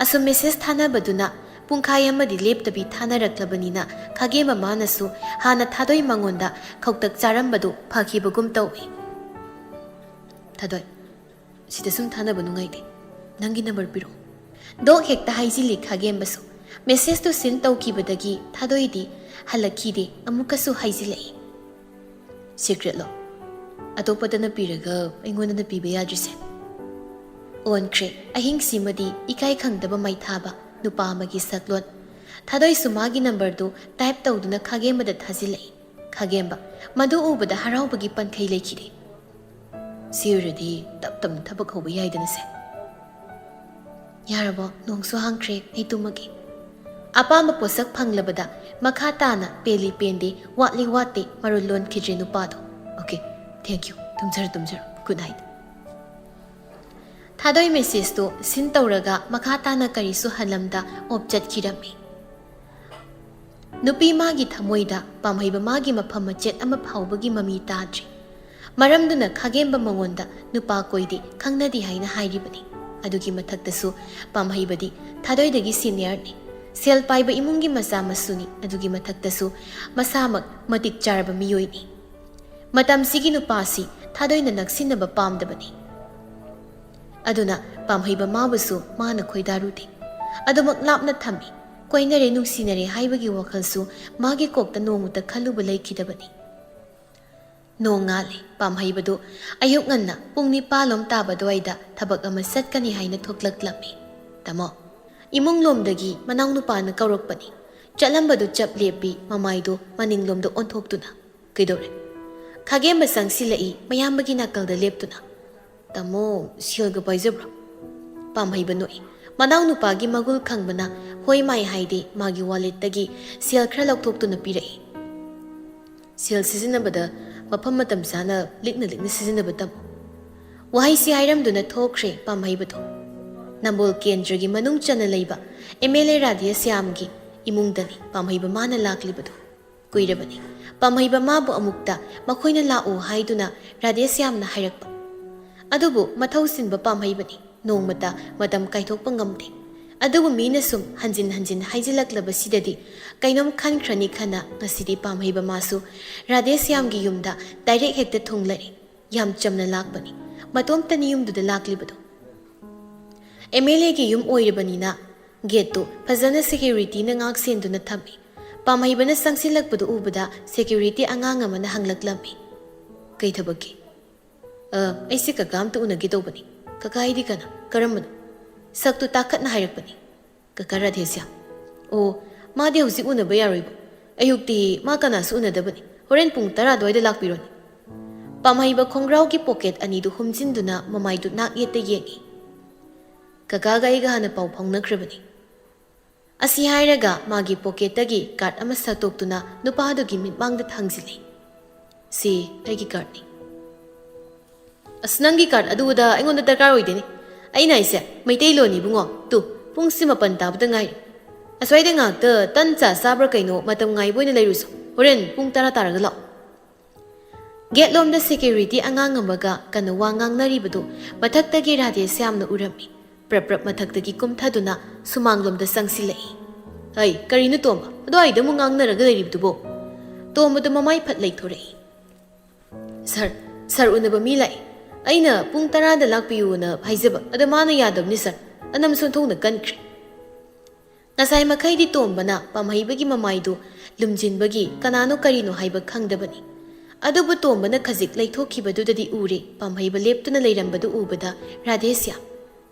ꯑꯁꯨꯝ ꯃꯦꯁꯦꯖ ꯊꯥꯅꯕꯗꯨꯅ ꯄꯨꯡꯈꯥꯏ ꯑꯃꯗꯤ ꯂꯦꯞꯇꯕꯤ ꯊꯥꯅꯔꯛꯂꯕꯅꯤꯅ ꯈꯥꯒꯦꯝꯕ ꯃꯥꯅꯁꯨ ꯍꯥꯟꯅ ꯊꯥꯗꯣꯏ ꯃꯉꯣꯟꯗ ꯈꯧꯇꯛ ꯆꯥꯔꯝꯕꯗꯨ ꯐꯈꯤꯕꯒꯨꯝ ꯇꯧꯏ꯫ "ꯊꯥꯗꯣꯏ, ꯁꯤꯗ ꯁꯨꯝ ꯊꯥꯅꯕ ꯅꯨꯡꯉꯥꯏꯇꯦ꯫ ꯅꯪꯒꯤ ꯅꯝꯕꯔ ꯄꯤꯔꯛꯑꯣ꯫" ꯗꯣꯛ ꯍꯦꯛꯇ ꯍꯥꯏꯖꯤꯜꯂꯤ ꯈꯥꯒꯦꯝꯕꯁꯨ꯫ ꯃꯦꯁꯦꯖꯇꯨ ꯁꯤꯟ ꯇꯧꯈꯤꯕꯗꯒꯤ ꯊꯥꯗꯣꯏꯗꯤ ꯍꯜꯂꯛꯈꯤꯗꯦ꯫ ꯑꯃꯨꯛꯀꯁꯨ ꯍꯥꯏꯖꯤꯜꯂꯛꯏ꯫ "ꯁꯤꯀ꯭ꯔꯦꯠꯂꯣ? ꯑꯇꯣꯞꯄꯗꯅ ꯄꯤꯔꯒ ꯑꯩꯉꯣꯟꯗꯅ ꯄꯤꯕ ꯌꯥꯗ꯭ꯔꯤꯁꯦ?" ꯑꯣꯟꯈ꯭ꯔꯦ ꯑꯍꯤꯡꯁꯤꯃꯗꯤ ꯏꯀꯥꯏ ꯈꯪꯗꯕ ꯃꯩꯊꯥꯕ ꯅꯨꯄꯥ ꯑꯃꯒꯤ ꯁꯛꯂꯣꯟ꯫ ꯊꯥꯗꯣꯏꯁꯨ ꯃꯥꯒꯤ ꯅꯝꯕꯔꯗꯨ ꯇꯥꯏꯞ ꯇꯧꯗꯨꯅ ꯈꯥꯒꯦꯝꯕꯗ ꯊꯥꯖꯤꯜꯂꯛꯏ꯫ ꯈꯥꯒꯦꯝꯕ, ꯃꯗꯨ ꯎꯕꯗ ꯍꯔꯥꯎꯕꯒꯤ ꯄꯟꯈꯩ ꯂꯩꯈꯤꯗꯦ꯫ "ꯁꯤ ꯑꯣꯏꯔꯗꯤ ꯇꯞ ꯇꯞꯅ ꯊꯕꯛ ꯍꯧꯕ ꯌꯥꯏꯗꯅ ꯁꯦ꯫" "ꯌꯥꯔꯕꯣ? ꯅꯣꯡꯁꯨ ꯍꯥꯡꯈ꯭ꯔꯦ, ꯑꯩ ꯇꯨꯝꯃꯒꯦ꯫" ꯑꯄꯥꯝꯕ ꯄꯣꯠꯁꯛ ꯐꯪꯂꯕꯗ ꯃꯈꯥ ꯇꯥꯅ ꯄꯦꯜꯂꯤ ꯄꯦꯟꯗꯦ, ꯋꯥꯠꯂꯤ ꯋꯥꯠꯇꯦ ꯃꯔꯣꯜ ꯂꯣꯟꯈꯤꯗ꯭ꯔꯦ ꯅꯨꯄꯥꯗꯣ꯫ "Okay, thank you꯫ ꯇꯨꯝꯖꯔꯣ, ꯇꯨꯝꯖꯔꯣ꯫ Good night꯫" ꯊꯥꯗꯣꯏ ꯃꯦꯁꯦꯖꯇꯨ ꯁꯤꯟ ꯇꯧꯔꯒ ꯃꯈꯥ ꯇꯥꯅ ꯀꯔꯤꯁꯨ ꯍꯜꯂꯝꯗ ꯑꯣꯞ ꯆꯠꯈꯤꯔꯝꯃꯤ꯫ ꯅꯨꯄꯤ ꯃꯥꯒꯤ ꯊꯃꯣꯏꯗ ꯄꯥꯝꯍꯩꯕ ꯃꯥꯒꯤ ꯃꯐꯝ ꯃꯆꯦꯠ ꯑꯃ ꯐꯥꯎꯕꯒꯤ ꯃꯃꯤ ꯇꯥꯗ꯭ꯔꯤ꯫ ꯃꯔꯝꯗꯨꯅ ꯈꯥꯒꯦꯝꯕ ꯃꯉꯣꯟꯗ ꯅꯨꯄꯥ ꯀꯣꯏꯗꯦ, ꯈꯪꯅꯗꯦ ꯍꯥꯏꯅ ꯍꯥꯏꯔꯤꯕꯅꯤ꯫ ꯑꯗꯨꯒꯤ ꯃꯊꯛꯇꯁꯨ ꯄꯥꯝꯍꯩꯕꯗꯤ ꯊꯥꯗꯣꯏꯗꯒꯤ ꯁꯤꯅꯤꯌꯔꯅꯤ꯫ ꯁꯦꯜ ꯄꯥꯏꯕ ꯏꯃꯨꯡꯒꯤ ꯃꯆꯥ ꯃꯁꯨꯅꯤ꯫ ꯑꯗꯨꯒꯤ ꯃꯊꯛꯇꯁꯨ ꯃꯁꯥꯃꯛ ꯃꯇꯤꯛ ꯆꯥꯔꯕ ꯃꯤꯑꯣꯏꯅꯤ꯫ ꯃꯇꯝꯁꯤꯒꯤ ꯅꯨꯄꯥꯁꯤ ꯊꯥꯗꯣꯏꯅ ꯅꯛꯁꯤꯟꯅꯕ ꯄꯥꯝꯗꯕꯅꯤ꯫ ꯑꯗꯨꯅ ꯄꯥꯝꯍꯩꯕ ꯃꯥꯕꯨꯁꯨ ꯃꯥꯅ ꯈꯣꯏꯗꯥꯔꯨꯗꯦ꯫ ꯑꯗꯨꯃꯛ ꯂꯥꯞꯅ ꯊꯝꯃꯤ꯫ ꯀꯣꯏꯅꯔꯦ, ꯅꯨꯡꯁꯤꯅꯔꯦ ꯍꯥꯏꯕꯒꯤ ꯋꯥꯈꯜꯁꯨ ꯃꯥꯒꯤ ꯀꯣꯛꯇ ꯅꯣꯡꯃꯇ ꯈꯜꯂꯨꯕ ꯂꯩꯈꯤꯗꯕꯅꯤ꯫ ꯅꯣꯡ ꯉꯥꯜꯂꯦ꯫ ꯄꯥꯝꯍꯩꯕꯗꯨ ꯑꯌꯨꯛ ꯉꯟꯅ ꯄꯨꯡ ꯅꯤꯄꯥꯜꯂꯣꯝ ꯇꯥꯕ ꯑꯗꯨꯋꯥꯏꯗ ꯊꯕꯛ ꯑꯃ ꯆꯠꯀꯅꯤ ꯍꯥꯏꯅ ꯊꯣꯛꯂꯛꯂꯝꯃꯤ꯫ "ꯇꯥꯃꯣ꯫" ꯏꯃꯨꯡꯂꯣꯝꯗꯒꯤ ꯃꯅꯥꯎꯅꯨꯄꯥꯅ ꯀꯧꯔꯛꯄꯅꯤ꯫ ꯆꯠꯂꯝꯕꯗꯨ ꯆꯞ ꯂꯦꯞꯄꯤ, ꯃꯃꯥꯏꯗꯨ ꯃꯅꯤꯡꯂꯣꯝꯗ ꯑꯣꯟꯊꯣꯛꯇꯨꯅ꯫ "ꯀꯩꯗꯧꯔꯦ?" ꯈꯥꯒꯦꯝꯕ ꯆꯪꯁꯤꯜꯂꯛꯏ, ꯃꯌꯥꯝꯕꯒꯤ ꯅꯥꯀꯜꯗ ꯂꯦꯞꯇꯨꯅ꯫ "ꯇꯥꯃꯣ, ꯁꯦꯜꯒ ꯄꯥꯏꯖꯕ꯭ꯔꯣ?" ꯄꯥꯝꯍꯩꯕ ꯅꯣꯛꯏ꯫ ꯃꯅꯥꯎꯅꯨꯄꯥꯒꯤ ꯃꯒꯨꯜ ꯈꯪꯕꯅ ꯍꯣꯏ ꯃꯥꯏ ꯍꯥꯏꯗꯦ, ꯃꯥꯒꯤ ꯋꯥꯂꯦꯠꯇꯒꯤ ꯁꯦꯜ ꯈꯔ ꯂꯧꯊꯣꯛꯇꯨꯅ ꯄꯤꯔꯛꯏ꯫ "ꯁꯦꯜ ꯁꯤꯖꯤꯟꯅꯕꯗ ꯃꯐꯝ ꯃꯇꯝ ꯆꯥꯅ ꯂꯤꯛꯅ ꯂꯤꯛꯅ ꯁꯤꯖꯤꯟꯅꯕ ꯇꯝꯃꯨ꯫" ꯋꯥꯍꯩꯁꯤ ꯍꯥꯏꯔꯝꯗꯨꯅ ꯊꯣꯛꯈ꯭ꯔꯦ ꯄꯥꯝꯍꯩꯕꯗꯣ꯫ ꯅꯝꯕꯣꯜ ꯀꯦꯟꯗ꯭ꯔꯒꯤ ꯃꯅꯨꯡ ꯆꯟꯅ ꯂꯩꯕ ꯑꯦꯝ ꯑꯦꯜ ꯑꯦ ꯔꯥꯙꯦꯁ꯭ꯌꯥꯝꯒꯤ ꯏꯃꯨꯡꯗꯅꯤ ꯄꯥꯝꯍꯩꯕ ꯃꯥꯅ ꯂꯥꯛꯂꯤꯕꯗꯣ꯫ ꯀꯨꯏꯔꯕꯅꯤ ꯄꯥꯝꯍꯩꯕ ꯃꯥꯕꯨ ꯑꯃꯨꯛꯇ ꯃꯈꯣꯏꯅ ꯂꯥꯛꯎ ꯍꯥꯏꯗꯨꯅ ꯔꯥꯙꯦꯁ꯭ꯌꯥꯝꯅ ꯍꯥꯏꯔꯛꯄ꯫ ꯑꯗꯨꯕꯨ ꯃꯊꯧ ꯆꯤꯟꯕ ꯄꯥꯝꯍꯩꯕꯅꯤ꯫ ꯅꯣꯡꯃꯇ ꯃꯇꯝ ꯀꯥꯏꯊꯣꯛꯄ ꯉꯝꯗꯦ꯫ ꯑꯗꯨꯕꯨ ꯃꯤꯅ ꯁꯨꯝ ꯍꯟꯖꯤꯟ ꯍꯟꯖꯤꯟ ꯍꯥꯏꯖꯤꯜꯂꯛꯂꯕꯁꯤꯗꯗꯤ ꯀꯩꯅꯣꯝ ꯈꯟꯈ꯭ꯔꯅꯤ ꯈꯟꯅ ꯉꯁꯤꯗꯤ ꯄꯥꯝꯍꯩꯕ ꯃꯥꯁꯨ ꯔꯥꯙꯦꯁ꯭ꯌꯥꯝꯒꯤ ꯌꯨꯝꯗ ꯗꯥꯏꯔꯦꯛ ꯍꯦꯛꯇ ꯊꯨꯡꯂꯔꯦ꯫ ꯌꯥꯝ ꯆꯝꯅ ꯂꯥꯛꯄꯅꯤ꯫ ꯃꯇꯣꯝꯇꯅꯤ ꯌꯨꯝꯗꯨꯗ ꯂꯥꯛꯂꯤꯕꯗꯣ꯫ ꯑꯦꯝ ꯑꯦꯜ ꯑꯦꯒꯤ ꯌꯨꯝ ꯑꯣꯏꯔꯕꯅꯤꯅ ꯒꯦꯠꯇꯨ ꯐꯖꯅ ꯁꯦꯀ꯭ꯌꯨꯔꯤꯇꯤꯅ ꯉꯥꯛ ꯁꯦꯟꯗꯨꯅ ꯊꯝꯃꯤ꯫ ꯄꯥꯝꯍꯩꯕꯅ ꯆꯪꯁꯤꯜꯂꯛꯄꯗꯨ ꯎꯕꯗ ꯁꯦꯀ꯭ꯌꯨꯔꯤꯇꯤ ꯑꯉꯥꯡ ꯑꯃꯅ ꯍꯪꯂꯛꯂꯝꯃꯤ, "ꯀꯩ ꯊꯕꯛꯀꯤ?" "ꯑ, ꯑꯩꯁꯦ ꯀꯀꯥ ꯑꯝꯇ ꯎꯅꯒꯦ ꯇꯧꯕꯅꯤ꯫" "ꯀꯀꯥ, ꯑꯩꯗꯤ ꯀꯅꯥ? ꯀꯔꯝꯕꯅꯣ?" ꯁꯛꯇꯨ ꯇꯥꯈꯠꯅ ꯍꯥꯏꯔꯛꯄꯅꯤ꯫ "ꯀꯀꯥ ꯔꯥꯙꯦꯁ꯭ꯌꯥꯝ꯫ ꯑꯣ, ꯃꯥꯗꯤ ꯍꯧꯖꯤꯛ ꯎꯅꯕ ꯌꯥꯔꯣꯏꯕꯨ꯫ ꯑꯌꯨꯛꯇꯤ ꯃꯥ ꯀꯅꯥꯁꯨ ꯎꯅꯗꯕꯅꯤ꯫ ꯍꯣꯔꯦꯟ ꯄꯨꯡ ꯇꯔꯥ ꯑꯗꯨꯋꯥꯏꯗ ꯂꯥꯛꯄꯤꯔꯣꯅꯦ꯫" ꯄꯥꯝꯍꯩꯕ ꯈꯣꯡꯒ꯭ꯔꯥꯎꯒꯤ ꯄꯣꯀꯦꯠ ꯑꯅꯤꯗꯨ ꯍꯨꯝꯖꯤꯟꯗꯨꯅ ꯃꯃꯥꯏꯗꯨ ꯅꯥꯛ ꯌꯦꯠꯇ ꯌꯦꯡꯏ꯫ "ꯀꯀꯥꯒ ꯑꯩꯒ ꯍꯥꯟꯅ ꯄꯥꯎ ꯐꯥꯎꯅꯈ꯭ꯔꯕꯅꯤ꯫" ꯑꯁꯤ ꯍꯥꯏꯔꯒ ꯃꯥꯒꯤ ꯄꯣꯀꯦꯠꯇꯒꯤ ꯀꯥꯔꯗ ꯑꯃ ꯁꯠꯇꯣꯛꯇꯨꯅ ꯅꯨꯄꯥꯗꯨꯒꯤ ꯃꯤꯠꯃꯥꯡꯗ ꯊꯥꯡꯖꯤꯜꯂꯤ꯫ "ꯁꯤ ꯑꯩꯒꯤ ꯀꯥꯔꯗꯅꯤ꯫" "ꯑꯁ, ꯅꯪꯒꯤ ꯀꯥꯔꯗ ꯑꯗꯨꯗ ꯑꯩꯉꯣꯟꯗ ꯗꯔꯀꯥꯔ ꯑꯣꯏꯗꯦꯅꯦ꯫ ꯑꯩꯅ ꯍꯥꯏꯁꯦ ꯃꯩꯇꯩꯂꯣꯟꯅꯤ ꯏꯕꯨꯡꯉꯣ꯫ ꯇꯨ, ꯄꯨꯡꯁꯤ ꯃꯥꯄꯟ ꯇꯥꯕꯗ ꯉꯥꯏꯔꯤ꯫ ꯑꯁ꯭ꯋꯥꯏꯗ ꯉꯥꯏꯍꯥꯛꯇ ꯇꯟ ꯆꯥ ꯆꯥꯕ꯭ꯔꯥ ꯀꯩꯅꯣ ꯃꯇꯝ ꯉꯥꯏꯕ ꯑꯣꯏꯅ ꯂꯩꯔꯨꯁꯣ꯫ ꯍꯣꯔꯦꯟ ꯄꯨꯡ ꯇꯔꯥ ꯇꯥꯔꯒ ꯂꯥꯛꯑꯣ꯫" ꯒꯦꯠꯂꯣꯝꯗ ꯁꯦꯀ꯭ꯌꯨꯔꯤꯇꯤ ꯑꯉꯥꯡ ꯑꯃꯒ ꯀꯟꯅ ꯋꯥ ꯉꯥꯡꯅꯔꯤꯕꯗꯨ ꯃꯊꯛꯇꯒꯤ ꯔꯥꯙꯦꯁ꯭ꯌꯥꯝꯅ ꯎꯔꯝꯃꯤ꯫ ꯄ꯭ꯔꯞ ꯄ꯭ꯔꯞ ꯃꯊꯛꯇꯒꯤ ꯀꯨꯝꯊꯗꯨꯅ ꯁꯨꯃꯥꯡꯂꯣꯝꯗ ꯆꯪꯁꯤꯜꯂꯛꯏ꯫ "ꯍꯩ, ꯀꯔꯤꯅꯣ ꯇꯣꯝꯕ, ꯑꯗꯨꯋꯥꯏꯗ ꯑꯃꯨꯛ ꯉꯥꯡꯅꯔꯒ ꯂꯩꯔꯤꯕꯗꯨꯕꯣ?" ꯇꯣꯝꯕꯗꯨ ꯃꯃꯥꯏ ꯐꯠ ꯂꯩꯊꯣꯔꯛꯏ꯫ "ꯁꯥꯔ, ꯁꯥꯔ ꯎꯅꯕ ꯃꯤ ꯂꯥꯛꯏ꯫ ꯑꯩꯅ ꯄꯨꯡ ꯇꯔꯥꯗ ꯂꯥꯛꯄꯤꯌꯨꯅ ꯍꯥꯏꯖꯕ, ꯑꯗ ꯃꯥꯅ ꯌꯥꯗꯕꯅꯤ ꯁꯥꯔ꯫ ꯑꯅꯝ ꯁꯣꯟꯊꯣꯛꯅ ꯀꯟꯈ꯭ꯔꯦ꯫" ꯉꯁꯥꯏ ꯃꯈꯩꯗꯤ ꯇꯣꯝꯕꯅ ꯄꯥꯝꯍꯩꯕꯒꯤ ꯃꯃꯥꯏꯗꯨ ꯂꯨꯝꯖꯤꯟꯕꯒꯤ ꯀꯅꯥꯅꯣ ꯀꯔꯤꯅꯣ ꯍꯥꯏꯕ ꯈꯪꯗꯕꯅꯤ꯫ ꯑꯗꯨꯕꯨ ꯇꯣꯝꯕꯅ ꯈꯖꯤꯛ ꯂꯩꯊꯣꯛꯈꯤꯕꯗꯨꯗꯗꯤ ꯎꯔꯦ, ꯄꯥꯝꯍꯩꯕ ꯂꯦꯞꯇꯨꯅ ꯂꯩꯔꯝꯕꯗꯨ ꯎꯕꯗ ꯔꯥꯙꯦꯁ꯭ꯌꯥꯝ꯫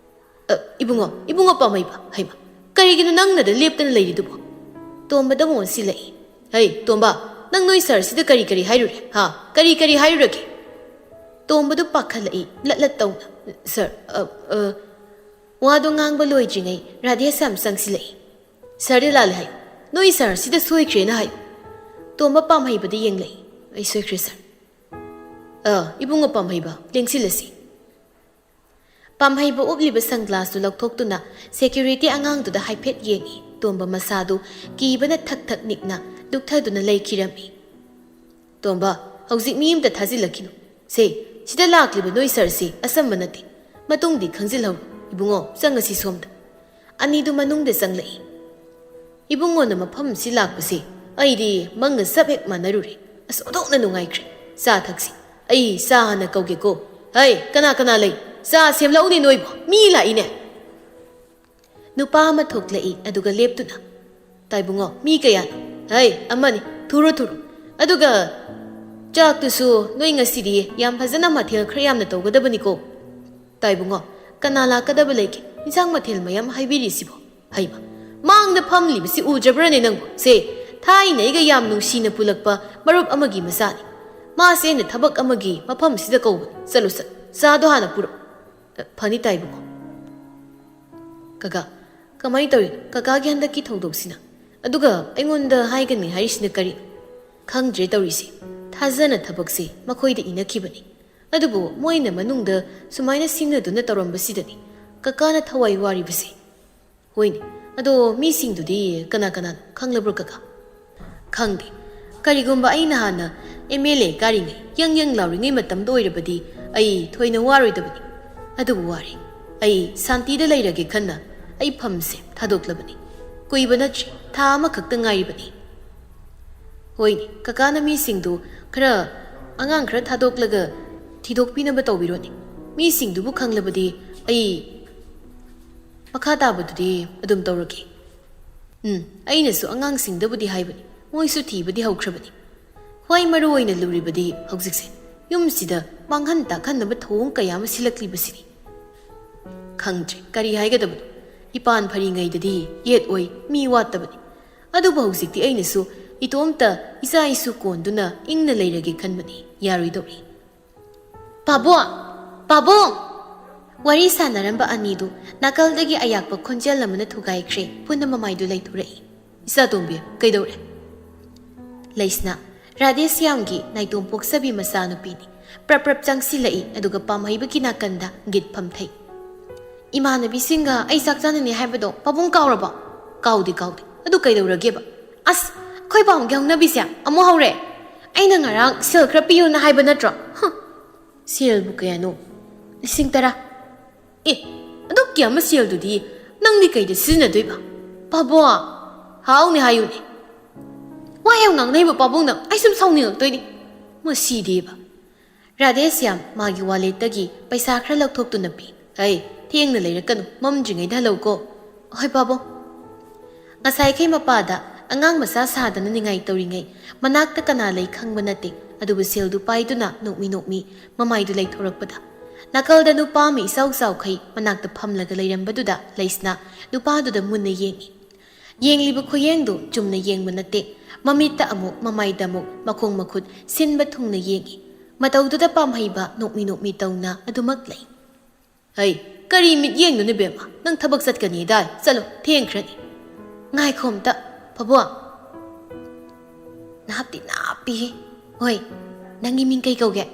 "ꯑ, ꯏꯕꯨꯡꯉꯣ, ꯏꯕꯨꯡꯉꯣ ꯄꯥꯝꯍꯩꯕ, ꯍꯩꯃ, ꯀꯔꯤꯒꯤꯅꯣ ꯅꯪꯅꯗ ꯂꯦꯞꯇꯅ ꯂꯩꯔꯤꯗꯨꯕꯣ?" ꯇꯣꯝꯕꯗ ꯑꯃꯨꯛ ꯑꯣꯟꯁꯤꯜꯂꯛꯏ꯫ "ꯍꯩ, ꯇꯣꯝꯕ, ꯅꯪ ꯅꯣꯏ ꯁꯥꯔꯁꯤꯗ ꯀꯔꯤ ꯀꯔꯤ ꯍꯥꯏꯔꯨꯔꯦ? ꯍꯥ? ꯀꯔꯤ ꯀꯔꯤ ꯍꯥꯏꯔꯨꯔꯒꯦ?" ꯇꯣꯝꯕꯗꯨ ꯄꯥꯈꯠꯂꯛꯏ, ꯂꯠ ꯂꯠ ꯇꯧꯅ꯫ "ꯁꯥꯔ, ꯑ, ꯑ," ꯋꯥꯗꯣ ꯉꯥꯡꯕ ꯂꯣꯏꯗ꯭ꯔꯤꯉꯩ ꯔꯥꯙꯦꯁ꯭ꯌꯥꯝ ꯆꯪꯁꯤꯜꯂꯛꯏ꯫ "ꯁꯥꯔꯗ ꯂꯥꯜꯂꯦ ꯍꯥꯏꯌꯨ꯫ ꯅꯣꯏ ꯁꯥꯔꯁꯤꯗ ꯁꯣꯏꯈ꯭ꯔꯦꯅ ꯍꯥꯏꯌꯨ꯫" ꯇꯣꯝꯕ ꯄꯥꯝꯍꯩꯕꯗ ꯌꯦꯡꯂꯛꯏ꯫ "ꯑꯩ ꯁꯣꯏꯈ꯭ꯔꯦ ꯁꯥꯔ꯫" "ꯑ, ꯏꯕꯨꯡꯉꯣ ꯄꯥꯝꯍꯩꯕ, ꯂꯦꯡꯁꯤꯜꯂꯁꯤ꯫" ꯄꯥꯝꯍꯩꯕ ꯎꯞꯂꯤꯕ ꯁꯟꯒ꯭ꯂꯥꯁꯇꯨ ꯂꯧꯊꯣꯛꯇꯨꯅ ꯁꯦꯀ꯭ꯌꯨꯔꯤꯇꯤ ꯑꯉꯥꯡꯗꯨꯗ ꯍꯥꯏꯐꯦꯠ ꯌꯦꯡꯏ꯫ ꯇꯣꯝꯕ ꯃꯁꯥꯗꯨ ꯀꯤꯕꯅ ꯊꯛ ꯊꯛ ꯅꯤꯛꯅ ꯂꯨꯞꯊꯗꯨꯅ ꯂꯩꯈꯤꯔꯝꯃꯤ꯫ "ꯇꯣꯝꯕ, ꯍꯧꯖꯤꯛ ꯃꯤ ꯑꯃꯇ ꯊꯥꯖꯤꯜꯂꯛꯈꯤꯅꯨ꯫ ꯁꯦ, ꯁꯤꯗ ꯂꯥꯛꯂꯤꯕ ꯅꯣꯏ ꯁꯥꯔꯁꯤ ꯑꯆꯝꯕ ꯅꯠꯇꯦ꯫ ꯃꯇꯨꯡꯗꯤ ꯈꯪꯖꯤꯜꯍꯧꯔꯣ꯫ ꯏꯕꯨꯡꯉꯣ, ꯆꯪꯉꯁꯤ ꯁꯣꯝꯗ꯫" ꯑꯅꯤꯗꯨ ꯃꯅꯨꯡꯗ ꯆꯪꯂꯛꯏ꯫ ꯏꯕꯨꯡꯉꯣꯅ ꯃꯐꯝꯁꯤ ꯂꯥꯛꯄꯁꯤ ꯑꯩꯗꯤ ꯃꯪꯒ ꯆꯞ ꯍꯦꯛ ꯃꯥꯟꯅꯔꯨꯔꯦ꯫ ꯑꯁ, ꯑꯣꯟꯊꯣꯛꯅ ꯅꯨꯡꯉꯥꯏꯈ꯭ꯔꯦ꯫ "ꯆꯥ ꯊꯛꯁꯤ꯫ ꯑꯩ ꯆꯥ ꯍꯥꯟꯅ ꯀꯧꯒꯦꯀꯣ꯫ ꯍꯩ, ꯀꯅꯥ ꯀꯅꯥ ꯂꯩ? ꯆꯥ ꯁꯦꯝꯂꯛꯎꯅꯦ ꯅꯣꯏꯕꯨ꯫ ꯃꯤ ꯂꯥꯛꯏꯅꯦ꯫" ꯅꯨꯄꯥ ꯑꯃ ꯊꯣꯛꯂꯛꯏ, ꯑꯗꯨꯒ ꯂꯦꯞꯇꯨꯅ, "ꯇꯥꯏꯕꯨꯡꯉꯣ, ꯃꯤ ꯀꯌꯥꯅꯣ?" "ꯍꯩ, ꯑꯃꯅꯤ꯫ ꯊꯨꯔꯣ, ꯊꯨꯔꯣ꯫ ꯑꯗꯨꯒ ꯆꯥꯛꯇꯨꯁꯨ ꯅꯣꯏ ꯉꯁꯤꯗꯤ ꯌꯥꯝ ꯐꯖꯅ ꯃꯊꯦꯜ ꯈꯔ ꯌꯥꯝꯅ ꯇꯧꯒꯗꯕꯅꯤꯀꯣ꯫" "ꯇꯥꯏꯕꯨꯡꯉꯣ, ꯀꯅꯥ ꯂꯥꯛꯀꯗꯕ ꯂꯩꯒꯦ? ꯏꯟꯁꯥꯡ ꯃꯊꯦꯜ ꯃꯌꯥꯝ ꯍꯥꯏꯕꯤꯔꯤꯁꯤꯕꯣ?" "ꯍꯩꯃ, ꯃꯥꯡꯗ ꯐꯝꯂꯤꯕꯁꯤ ꯎꯗ꯭ꯔꯕ꯭ꯔꯅꯦ ꯅꯪꯕꯨ? ꯁꯦ, ꯊꯥꯏꯅ ꯑꯩꯒ ꯌꯥꯝ ꯅꯨꯡꯁꯤꯅ ꯄꯨꯜꯂꯛꯄ ꯃꯔꯨꯞ ꯑꯃꯒꯤ ꯃꯆꯥꯅꯤ꯫ ꯃꯥꯁꯦ ꯑꯩꯅ ꯊꯕꯛ ꯑꯃꯒꯤ ꯃꯐꯝꯁꯤꯗ ꯀꯧꯕꯅꯤ꯫ ꯆꯠꯂꯨ, ꯆꯠꯂꯨ, ꯆꯥꯗꯣ ꯍꯥꯟꯅ ꯄꯨꯔꯛꯎ꯫" "ꯑ, ꯐꯅꯤ ꯇꯥꯏꯕꯨꯡꯉꯣ꯫" "ꯀꯀꯥ, ꯀꯃꯥꯏꯅ ꯇꯧꯔꯤꯅꯣ? ꯀꯀꯥꯒꯤ ꯍꯟꯗꯛꯀꯤ ꯊꯧꯗꯣꯛꯁꯤꯅ? ꯑꯗꯨꯒ ꯑꯩꯉꯣꯟꯗ ꯍꯥꯏꯒꯅꯤ ꯍꯥꯏꯔꯤꯁꯤꯅ ꯀꯔꯤꯅꯣ?" "ꯈꯪꯗ꯭ꯔꯦ ꯇꯧꯔꯤꯁꯦ꯫ ꯊꯥꯖꯅ ꯊꯕꯛꯁꯦ ꯃꯈꯣꯏꯗ ꯏꯅꯈꯤꯕꯅꯤ꯫ ꯑꯗꯨꯕꯨ ꯃꯣꯏꯅ ꯃꯅꯨꯡꯗ ꯁꯨꯃꯥꯏꯅ ꯁꯤꯡꯅꯗꯨꯅ ꯇꯧꯔꯝꯕꯁꯤꯗꯅꯤ ꯀꯀꯥꯅ ꯊꯋꯥꯏ ꯋꯥꯔꯤꯕꯁꯦ꯫" "ꯍꯣꯏꯅꯦ, ꯑꯗꯣ ꯃꯤꯁꯤꯡꯗꯨꯗꯤ ꯀꯅꯥ ꯀꯅꯥꯅꯣ ꯈꯪꯂꯕ꯭ꯔꯣ ꯀꯀꯥ?" "ꯈꯪꯗꯦ꯫ ꯀꯔꯤꯒꯨꯝꯕ ꯑꯩꯅ ꯍꯥꯟꯅ ꯑꯦꯝ ꯑꯦꯜ ꯑꯦ ꯀꯥꯔꯤꯉꯩ, ꯌꯪ ꯌꯪ ꯂꯥꯎꯔꯤꯉꯩ ꯃꯇꯝꯗ ꯑꯣꯏꯔꯕꯗꯤ ꯑꯩ ꯊꯣꯏꯅ ꯋꯥꯔꯣꯏꯗꯕꯅꯤ꯫ ꯑꯗꯨꯕꯨ ꯋꯥꯔꯦ꯫ ꯑꯩ ꯁꯥꯟꯇꯤꯗ ꯂꯩꯔꯒꯦ ꯈꯟꯅ ꯑꯩ ꯐꯝꯁꯦ ꯊꯥꯗꯣꯛꯂꯕꯅꯤ꯫ ꯀꯨꯏꯕ ꯅꯠꯇ꯭ꯔꯤ, ꯊꯥ ꯑꯃꯈꯛꯇ ꯉꯥꯏꯔꯤꯕꯅꯤ꯫" "ꯍꯣꯏꯅꯦ, ꯀꯀꯥꯅ ꯃꯤꯁꯤꯡꯗꯨ ꯈꯔ, ꯑꯉꯥꯡ ꯈꯔ ꯊꯥꯗꯣꯛꯂꯒ ꯊꯤꯗꯣꯛꯄꯤꯅꯕ ꯇꯧꯕꯤꯔꯣꯅꯦ꯫ ꯃꯤꯁꯤꯡꯗꯨꯕꯨ ꯈꯪꯂꯕꯗꯤ ꯑꯩ ꯃꯈꯥ ꯇꯥꯕꯗꯨꯗꯤ ꯑꯗꯨꯝ ꯇꯧꯔꯒꯦ꯫" "ꯎꯝ, ꯑꯩꯅꯁꯨ ꯑꯉꯥꯡꯁꯤꯡꯗꯕꯨꯗꯤ ꯍꯥꯏꯕꯅꯤ, ꯃꯣꯏꯁꯨ ꯊꯤꯕꯗꯤ ꯍꯧꯈ꯭ꯔꯕꯅꯤ꯫ ꯈ꯭ꯋꯥꯏ ꯃꯔꯨ ꯑꯣꯏꯅ ꯂꯨꯔꯤꯕꯗꯤ ꯍꯧꯖꯤꯛꯁꯦ ꯌꯨꯝꯁꯤꯗ ꯃꯥꯡꯍꯟ ꯇꯥꯛꯍꯟꯅꯕ ꯊꯧꯑꯣꯡ ꯀꯌꯥ ꯑꯃ ꯁꯤꯜꯂꯛꯂꯤꯕꯁꯤꯅꯤ꯫ ꯈꯪꯗ꯭ꯔꯦ ꯀꯔꯤ ꯍꯥꯏꯒꯗꯕꯅꯣ꯫ ꯏꯄꯥꯟ ꯐꯔꯤꯉꯩꯗꯗꯤ ꯌꯦꯠ ꯑꯣꯏ, ꯃꯤ ꯋꯥꯠꯇꯕꯅꯤ꯫ ꯑꯗꯨꯕꯨ ꯍꯧꯖꯤꯛꯇꯤ ꯑꯩꯅꯁꯨ ꯏꯇꯣꯝꯇ ꯏꯆꯥ ꯏꯁꯨ ꯀꯣꯟꯗꯨꯅ ꯏꯪꯅ ꯂꯩꯔꯒꯦ ꯈꯟꯕꯅꯤ꯫ ꯌꯥꯔꯣꯏꯗꯧꯔꯤ꯫" "ꯄꯥꯕꯨꯡ! ꯄꯥꯕꯨꯡ!" ꯋꯥꯔꯤ ꯁꯥꯟꯅꯔꯝꯕ ꯑꯅꯤꯗꯨ ꯅꯥꯀꯜꯗꯒꯤ ꯑꯌꯥꯛꯄ ꯈꯣꯟꯖꯦꯜ ꯑꯃꯅ ꯊꯨꯒꯥꯏꯈ꯭ꯔꯦ꯫ ꯄꯨꯟꯅ ꯃꯃꯥꯏꯗꯨ ꯂꯩꯊꯣꯔꯛꯏ꯫ "ꯏꯆꯥꯇꯣꯝꯕꯤ, ꯀꯩꯗꯧꯔꯦ?" "ꯂꯩꯁꯅꯥ, ꯔꯥꯙꯦꯁ꯭ꯌꯥꯝꯒꯤ ꯅꯥꯏꯇꯣꯝ ꯄꯣꯛꯆꯕꯤ ꯃꯆꯥꯅꯨꯄꯤꯅꯤ꯫ ꯄ꯭ꯔꯞ ꯄ꯭ꯔꯞ ꯆꯪꯁꯤꯜꯂꯛꯏ, ꯑꯗꯨꯒ ꯄꯥꯝꯍꯩꯕꯒꯤ ꯅꯥꯀꯟꯗ ꯒꯤꯠ ꯐꯝꯊꯩ꯫" "ꯏꯃꯥꯟꯅꯕꯤꯁꯤꯡꯒ ꯑꯩ ꯆꯥꯛ ꯆꯥꯅꯅꯤ ꯍꯥꯏꯕꯗꯣ ꯄꯥꯕꯨꯡ ꯀꯥꯎꯔꯕꯣ?" "ꯀꯥꯎꯗꯦ, ꯀꯥꯎꯗꯦ꯫ ꯑꯗꯨ ꯀꯩꯗꯧꯔꯒꯦꯕ?" "ꯑꯁ, ꯑꯩꯈꯣꯏ ꯄꯥꯕꯨꯡꯒꯤ ꯍꯧꯅꯕꯤꯁꯦ ꯑꯃꯨꯛ ꯍꯧꯔꯦ꯫ ꯑꯩꯅ ꯉꯔꯥꯡ ꯁꯦꯜ ꯈꯔ ꯄꯤꯌꯨꯅ ꯍꯥꯏꯕ ꯅꯠꯇ꯭ꯔꯣ?" "ꯍꯨꯝ, ꯁꯦꯜꯕꯨ ꯀꯌꯥꯅꯣ? ꯂꯤꯁꯤꯡ ꯇꯔꯥ꯫" "ꯑꯦ, ꯑꯗꯨꯛ ꯌꯥꯝꯕ ꯁꯦꯜꯗꯨꯗꯤ ꯅꯪꯗꯤ ꯀꯩꯗ ꯁꯤꯖꯤꯟꯅꯗꯣꯏꯕ?" "ꯄꯥꯕꯨꯡ, ꯍꯥꯎꯅꯦ ꯍꯥꯏꯌꯨꯅꯦ꯫ ꯋꯥ ꯌꯥꯝ ꯉꯥꯡꯅꯩꯕ ꯄꯥꯕꯨꯡꯅ, ꯑꯩ ꯁꯨꯝ ꯁꯥꯎꯅꯤꯡꯉꯛꯇꯣꯏꯅꯤ꯫ ꯃꯁꯤꯗꯤꯕ꯫" ꯔꯥꯙꯦꯁ꯭ꯌꯥꯝ ꯃꯥꯒꯤ ꯋꯥꯂꯦꯠꯇꯒꯤ ꯄꯩꯁꯥ ꯈꯔ ꯂꯧꯊꯣꯛꯇꯨꯅ ꯄꯤ꯫ "ꯑꯩ, ꯊꯦꯡꯅ ꯂꯩꯔꯛꯀꯅꯨ, ꯃꯝꯗ꯭ꯔꯤꯉꯩꯗ ꯍꯜꯂꯧꯀꯣ꯫" "ꯍꯣꯏ ꯄꯥꯕꯨꯡ꯫" ꯉꯁꯥꯏꯈꯩ ꯃꯄꯥꯗ ꯑꯉꯥꯡ ꯃꯆꯥ ꯁꯥꯗꯅ ꯅꯤꯡꯉꯥꯏ ꯇꯧꯔꯤꯉꯩ, ꯃꯅꯥꯛꯇ ꯀꯅꯥ ꯂꯩ ꯈꯪꯕ ꯅꯠꯇꯦ, ꯑꯗꯨꯕꯨ ꯁꯦꯜꯗꯨ ꯄꯥꯏꯗꯨꯅ ꯅꯣꯛꯃꯤ ꯅꯣꯛꯃꯤ ꯃꯃꯥꯏꯗꯨ ꯂꯩꯊꯣꯔꯛꯄꯗ, ꯅꯥꯀꯜꯗ ꯅꯨꯄꯥ ꯑꯃ ꯏꯆꯥꯎ ꯆꯥꯎꯈꯩ ꯃꯅꯥꯛꯇ ꯐꯝꯂꯒ ꯂꯩꯔꯝꯕꯗꯨꯗ ꯂꯩꯁꯅꯥ ꯅꯨꯄꯥꯗꯨꯗ ꯃꯨꯟꯅ ꯌꯦꯡꯏ꯫ ꯌꯦꯡꯂꯤꯕ ꯈꯨꯌꯦꯡꯗꯨ ꯆꯨꯝꯅ ꯌꯦꯡꯕ ꯅꯠꯇꯦ꯫ ꯃꯃꯤꯠꯇ ꯑꯃꯨꯛ, ꯃꯃꯥꯏꯗ ꯑꯃꯨꯛ, ꯃꯈꯣꯡ ꯃꯈꯨꯠ ꯁꯤꯟꯕ ꯊꯨꯡꯅ ꯌꯦꯡꯏ꯫ ꯃꯇꯧꯗꯨꯗ ꯄꯥꯝꯍꯩꯕ ꯅꯣꯛꯃꯤ ꯅꯣꯛꯃꯤ ꯇꯧꯅ ꯑꯗꯨꯃꯛ ꯂꯩ꯫ "ꯍꯩ, ꯀꯔꯤ ꯃꯤꯠꯌꯦꯡꯅꯣꯅꯦ ꯕꯦꯝꯃ? ꯅꯪ ꯊꯕꯛ ꯆꯠꯀꯅꯤ ꯗꯥꯏ? ꯆꯠꯂꯣ, ꯊꯦꯡꯈ꯭ꯔꯅꯤ꯫" "ꯉꯥꯏꯈꯣ ꯑꯝꯇ, ꯄꯥꯕꯨꯡ꯫ ꯅꯥꯞꯇꯤ ꯅꯥꯞꯄꯤꯍꯦ꯫ ꯍꯣꯏ, ꯅꯪꯒꯤ ꯃꯤꯡ ꯀꯩ ꯀꯧꯒꯦ?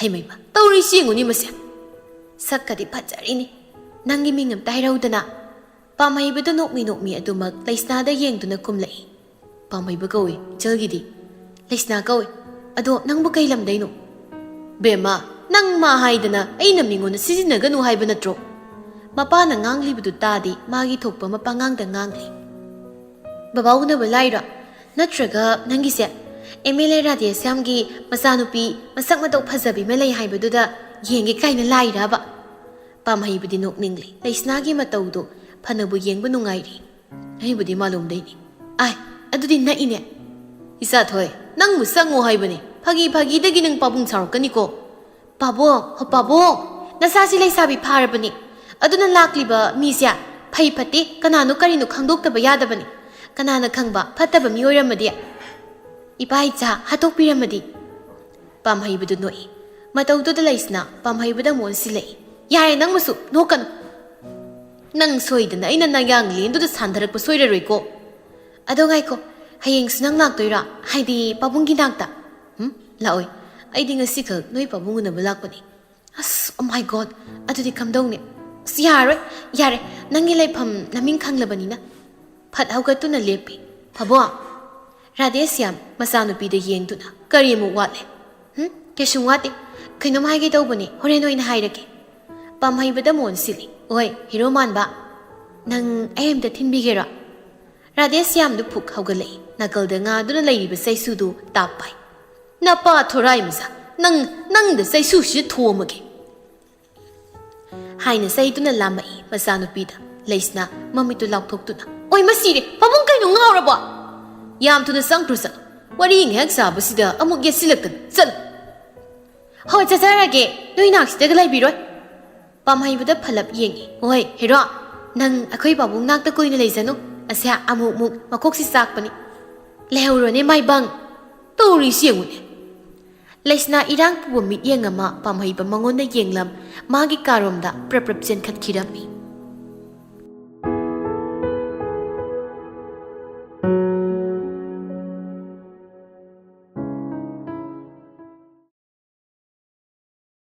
ꯍꯩꯃꯩꯃ, ꯇꯧꯔꯤꯁꯤ ꯌꯦꯡꯉꯨꯅꯦ ꯃꯁꯦ꯫ ꯁꯛꯀꯗꯤ ꯐꯖꯔꯤꯅꯤ꯫ ꯅꯪꯒꯤ ꯃꯤꯡ ꯑꯝꯇ ꯍꯥꯏꯔꯧꯗꯅ꯫" ꯄꯥꯝꯍꯩꯕꯗꯨ ꯅꯣꯛꯃꯤ ꯅꯣꯛꯃꯤ ꯑꯗꯨꯃꯛ ꯂꯩꯁꯅꯥꯗ ꯌꯦꯡꯗꯨꯅ ꯈꯨꯝꯂꯛꯏ꯫ "ꯄꯥꯝꯍꯩꯕ ꯀꯧꯏ, ꯏꯆꯜꯒꯤꯗꯤ?" "ꯂꯩꯁꯅꯥ ꯀꯧꯏ꯫ ꯑꯗꯣ ꯅꯪꯕꯨ ꯀꯩ ꯂꯝꯗꯩꯅꯣ?" "ꯕꯦꯝꯃ, ꯅꯪ ꯃꯥ ꯍꯥꯏꯗꯅ ꯑꯩꯅ ꯃꯤꯉꯣꯟꯗ ꯁꯤꯖꯤꯟꯅꯒꯅꯨ ꯍꯥꯏꯕ ꯅꯠꯇ꯭ꯔꯣ?" ꯃꯄꯥꯅ ꯉꯥꯡꯂꯤꯕꯗꯨ ꯇꯥꯗꯦ, ꯃꯥꯒꯤ ꯊꯣꯛꯄ ꯑꯃ ꯄꯉꯥꯡꯗ ꯉꯥꯡꯂꯤ꯫ "ꯕꯕꯥ ꯎꯅꯕ ꯂꯥꯛꯏꯔꯣ? ꯅꯠꯇ꯭ꯔꯒ ꯅꯪꯒꯤꯁꯦ ꯑꯦꯝ ꯑꯦꯜ ꯑꯦ ꯔꯥꯙꯦꯁ꯭ꯌꯥꯝꯒꯤ ꯃꯆꯥꯅꯨꯄꯤ ꯃꯁꯛ ꯃꯇꯧ ꯐꯖꯕꯤ ꯑꯃ ꯂꯩ ꯍꯥꯏꯕꯗꯨꯗ ꯌꯦꯡꯒꯦ ꯀꯥꯏꯅ ꯂꯥꯛꯏꯔꯕ?" ꯄꯥꯝꯍꯩꯕꯗꯤ ꯅꯣꯛꯅꯤꯡꯂꯤ꯫ ꯂꯩꯁꯅꯥꯒꯤ ꯃꯇꯧꯗꯣ ꯐꯅꯕꯨ ꯌꯦꯡꯕ ꯅꯨꯡꯉꯥꯏꯔꯤ꯫ "ꯑꯩꯕꯨꯗꯤ ꯃꯥꯂꯣꯝꯗꯩꯅꯤ꯫" "ꯑꯥꯏ, ꯑꯗꯨꯗꯤ ꯅꯛꯏꯅꯦ꯫" "ꯏꯆꯥꯊꯣꯏ, ꯅꯪꯕꯨ ꯆꯪꯉꯣ ꯍꯥꯏꯕꯅꯤ꯫ ꯐꯥꯒꯤ ꯐꯥꯒꯤꯗꯒꯤ ꯅꯪ ꯄꯥꯕꯨꯡ ꯁꯥꯎꯔꯛꯀꯅꯤꯀꯣ꯫" "ꯄꯥꯕꯨꯡ, ꯍꯣ ꯄꯥꯕꯨꯡ, ꯅꯆꯥꯁꯤ ꯂꯩꯁꯥꯕꯤ ꯐꯥꯔꯕꯅꯤ꯫ ꯑꯗꯨꯅ ꯂꯥꯛꯂꯤꯕ ꯃꯤꯁꯦ ꯐꯩ ꯐꯠꯇꯦ ꯀꯅꯥꯅꯣ ꯀꯔꯤꯅꯣ ꯈꯪꯗꯣꯛꯇꯕ ꯌꯥꯗꯕꯅꯤ꯫ ꯀꯅꯥꯅ ꯈꯪꯕ ꯐꯠꯇꯕ ꯃꯤ ꯑꯣꯏꯔꯝꯃꯗꯤ? ꯏꯄꯥ ꯏꯆꯥ ꯍꯥꯠꯇꯣꯛꯄꯤꯔꯝꯃꯗꯤ?" ꯄꯥꯝꯍꯩꯕꯗꯨ ꯅꯣꯛꯏ꯫ ꯃꯇꯧꯗꯨꯗ ꯂꯩꯁꯅꯥ ꯄꯥꯝꯍꯩꯕꯗ ꯑꯃꯨꯛ ꯑꯣꯟꯁꯤꯜꯂꯛꯏ꯫ "ꯌꯥꯔꯦ, ꯅꯪꯕꯨꯁꯨ ꯅꯣꯛꯀꯅꯨ꯫ ꯅꯪ ꯁꯣꯏꯗꯅ ꯑꯩꯅ ꯅꯌꯥꯡꯂꯦꯟꯗꯨꯗ ꯁꯥꯟꯊꯔꯛꯄ ꯁꯣꯏꯔꯔꯣꯏꯀꯣ꯫ ꯑꯗꯣ ꯉꯥꯏꯈꯣ, ꯍꯌꯦꯡꯁꯨ ꯅꯪ ꯂꯥꯛꯇꯣꯏꯔꯣ? ꯍꯥꯏꯗꯤ ꯄꯥꯕꯨꯡꯒꯤ ꯅꯥꯛꯇ?" "ꯎꯝ, ꯂꯥꯛꯑꯣꯏ꯫ ꯑꯩꯗꯤ ꯉꯁꯤꯈꯛ ꯅꯣꯏ ꯄꯥꯕꯨꯡ ꯎꯅꯕ ꯂꯥꯛꯄꯅꯤ꯫" "ꯑꯁ, oh my God, ꯑꯗꯨꯗꯤ ꯀꯝꯗꯧꯅꯤ?" "ꯑꯁ, ꯌꯥꯔꯣꯏ, ꯌꯥꯔꯦ, ꯅꯪꯒꯤ ꯂꯩꯐꯝ ꯅꯃꯤꯡ ꯈꯪꯂꯕꯅꯤꯅ꯫" ꯐꯠ ꯍꯧꯒꯠꯇꯨꯅ ꯂꯦꯞꯄꯤ꯫ "ꯄꯥꯕꯨꯡ!" ꯔꯥꯙꯦꯁ꯭ꯌꯥꯝ ꯃꯆꯥꯅꯨꯄꯤꯗ ꯌꯦꯡꯗꯨꯅ, "ꯀꯔꯤ ꯑꯃꯨꯛ ꯋꯥꯠꯂꯦ?" "ꯍꯨꯝ? ꯀꯩꯁꯨꯝ ꯋꯥꯠꯇꯦ꯫ ꯀꯩꯅꯣꯝ ꯍꯥꯏꯒꯦ ꯇꯧꯕꯅꯦ, ꯍꯣꯔꯦꯟ ꯑꯣꯏꯅ ꯍꯥꯏꯔꯒꯦ꯫" ꯄꯥꯝꯍꯩꯕꯗ ꯃꯣꯟ ꯁꯤꯜꯂꯤ꯫ "ꯑꯣꯏ, ꯍꯤꯔꯣ ꯃꯥꯟꯕ, ꯅꯪ ꯑꯩ ꯑꯝꯇ ꯊꯤꯟꯕꯤꯒꯦꯔꯣ?" ꯔꯥꯙꯦꯁ꯭ꯌꯥꯝꯗꯨ ꯐꯨꯛ ꯍꯧꯒꯠꯂꯛꯏ꯫ ꯅꯥꯀꯜꯗ ꯉꯥꯗꯨꯅ ꯂꯩꯔꯤꯕ ꯆꯩꯁꯨꯗꯨ ꯇꯥꯞ ꯄꯥꯏ꯫ "ꯅꯄꯥ ꯊꯣꯔꯥꯏ ꯃꯆꯥ, ꯅꯪ, ꯅꯪꯗ ꯆꯩꯁꯨꯁꯤꯗ ꯊꯣꯝꯃꯒꯦ!" ꯍꯥꯏꯅ ꯆꯩꯗꯨꯅ ꯂꯥꯝꯃꯛꯏ ꯃꯆꯥꯅꯨꯄꯤꯗ꯫ ꯂꯩꯁꯅꯥ ꯃꯃꯤꯠꯇꯨ ꯂꯥꯎꯊꯣꯛꯇꯨꯅ, "ꯑꯣꯏ, ꯃꯁꯤꯔꯦ! ꯄꯥꯕꯨꯡ ꯀꯩꯅꯣ ꯉꯥꯎꯔꯕꯣ? ꯌꯥꯝ ꯊꯨꯅ ꯆꯪꯈ꯭ꯔꯣ ꯆꯠꯂꯣ꯫ ꯋꯥꯔꯤ ꯉꯥꯏꯍꯥꯛ ꯁꯥꯕꯁꯤꯗ ꯑꯃꯨꯛ ꯌꯦꯠꯁꯤꯜꯂꯛꯇꯅ꯫ ꯆꯠꯂꯣ!" "ꯍꯣꯏ, ꯆꯠꯆꯔꯒꯦ, ꯅꯣꯏ ꯅꯥꯛꯁꯤꯗꯒ ꯂꯩꯕꯤꯔꯣꯏ꯫" ꯄꯥꯝꯍꯩꯕꯗ ꯐꯂꯞ ꯌꯦꯡꯉꯤ꯫ "ꯍꯣꯏ ꯍꯦꯔꯣ, ꯅꯪ ꯑꯩꯈꯣꯏ ꯄꯥꯕꯨꯡ ꯅꯥꯛꯇ ꯀꯨꯏꯅ ꯂꯩꯖꯅꯨ꯫ ꯑꯁꯦ ꯑꯃꯨꯛ ꯃꯨꯛ ꯃꯀꯣꯛꯁꯤ ꯆꯥꯛꯄꯅꯤ꯫ ꯂꯩꯍꯧꯔꯣꯅꯦ ꯃꯥꯏꯕꯪ, ꯇꯧꯔꯤꯁꯤ ꯌꯦꯡꯉꯨꯅꯦ꯫" ꯂꯩꯁꯅꯥ ꯏꯔꯥꯡ ꯄꯨꯕ ꯃꯤꯠꯌꯦꯡ ꯑꯃ ꯄꯥꯝꯍꯩꯕ ꯃꯉꯣꯟꯗ ꯌꯦꯡꯂꯝ, ꯃꯥꯒꯤ ꯀꯥꯔꯣꯝꯗ ꯄ꯭ꯔꯞ ꯄ꯭ꯔꯞ ꯆꯦꯟꯈꯠꯈꯤꯔꯝꯃꯤ꯫